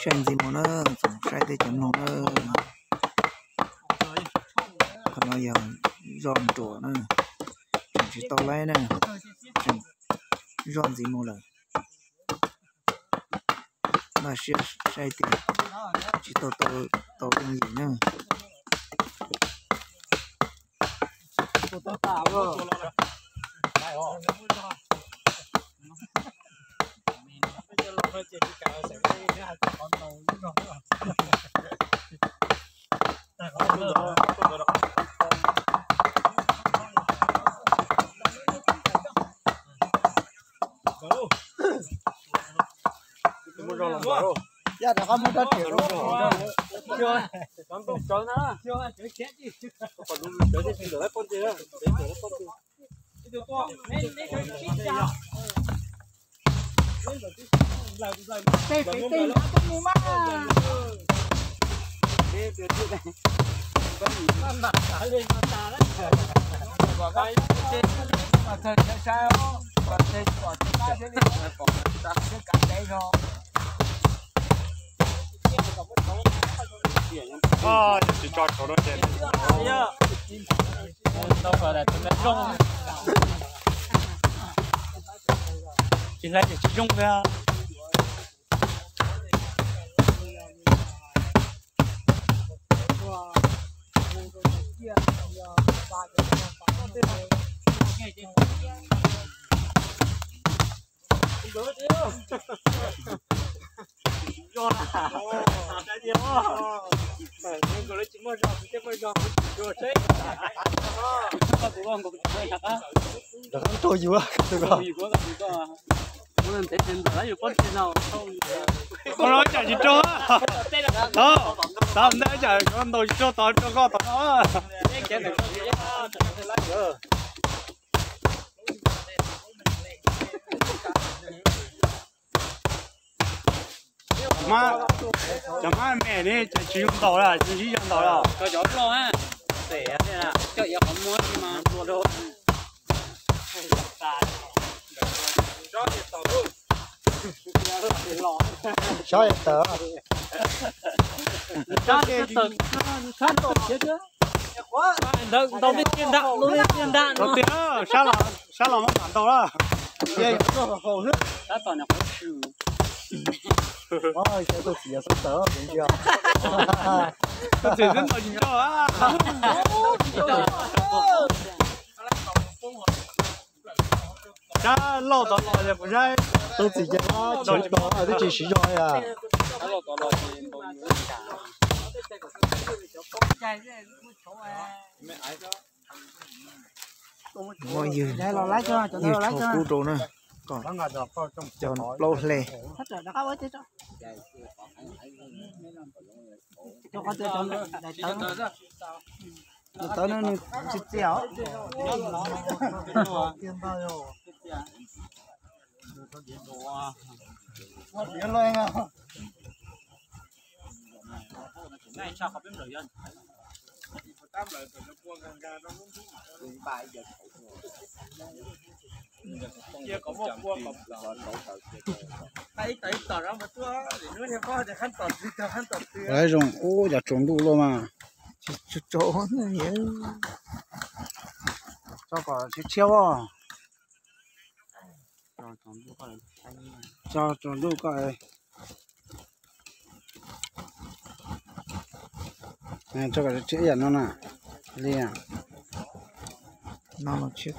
Saib ntxiv mus na, txhob saib tej cov mloog na. Qhov no yog zoj nruas na, tseem tsis tau laib na, tseem zoj ntxiv mus lawm. Npaj siab saib tias tsis tau tau yooj yim na. Tsis tso tau no ces tsis hlais ces tsis zoo thiab. Rau yus. Qhov no cas tsis rau. Tod, tod ntawd cas ntaus tsis rau, tod rau koj tod no. Cov hmab me ne, ces tsis zoo ntaus lawm, tsis zoo ntaus lawm. Saib tawm. Ntaus tej tiaj nrag, ntaus tej tiaj nrag no. Sab los, sab los muab mam ntaus lawm. Tus txiv xwb ntaus tsis tau. Sab lauj tod los, kuv saib tus txiv ces tsis tau, twb tsis siv zog li. Muab ywg, ywg tsho kub rau na, kom cov plaub hle. Tawv no nws tsis txias os. Lawv zoo ub, cov tsaus ntuj luaj mas. Tso kom tshiab tshiab os. Tso tsaus ntuj koj. Tso kom tshiab ib yam no na. Li tsis tshiab.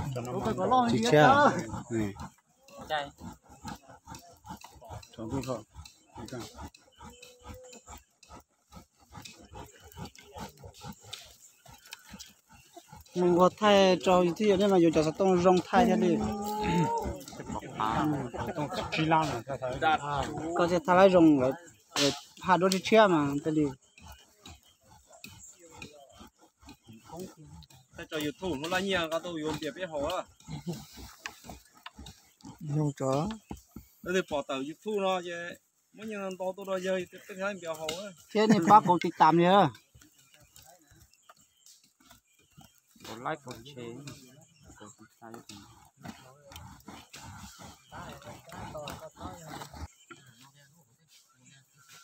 Tsaus ntuj koj. Mus nquag thaij rau yus thiab, yog nej mas yuav cov xov tooj zoo thaij thiaj li. Koj thiaj thaij lawv zoo, lawv phaj duab tshiab tshiab mas thiaj li. Thaij rau YouTube hnub laj nyiaj nqa tuaj yuav npias peb haus. Nug tso. Lawv twb pom tawm YouTube no ces muab nyiaj nto tuaj rau yawg peb npias haus. Thiab nej pab kuv tiv tam li. Like, share.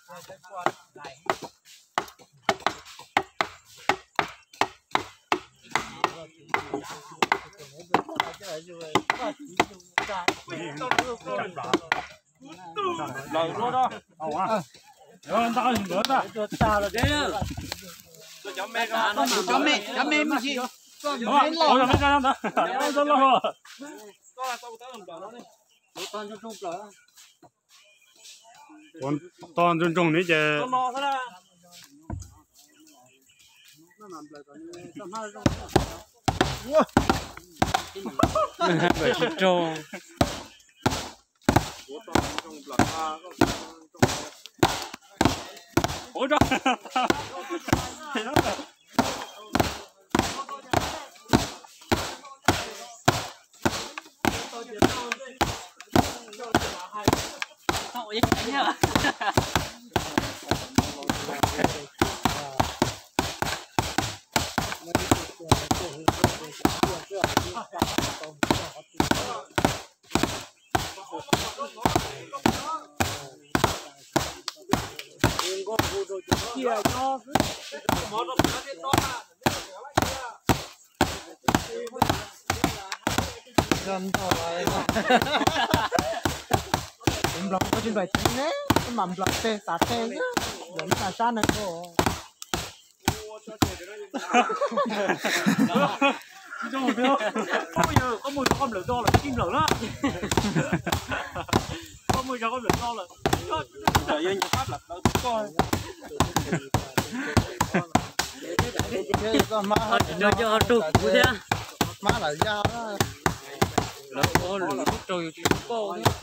Ua Cov me, cov me me ntsis. Ua, ua, ua, ua, ua, ua, ua, tog ntsoog ntsoog ni ces. Npawm tsis raug. Nplaws koj tsis nplaws ceev ne, koj mam nplaws tes xav tes xwb, nplaws ib sab neeg koj. Koj mus yog koj nplaws do lawm tsis nplaws na. Koj mus yog koj nplaws do lawm. Koj yog nyuag qab lam plaws koj. Tsis nrog coj ho raug kuv thiab. Hmab lawm yaj. Lawv ua lwm lub rau yus tsis paub thiab.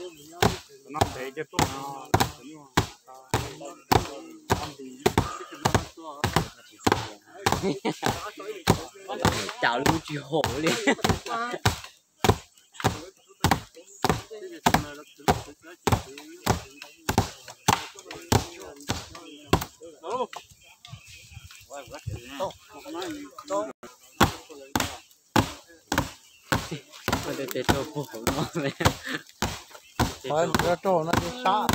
Cas lub tsis haum li. Tes rau puag hauv no. Qhov rau no ces sab.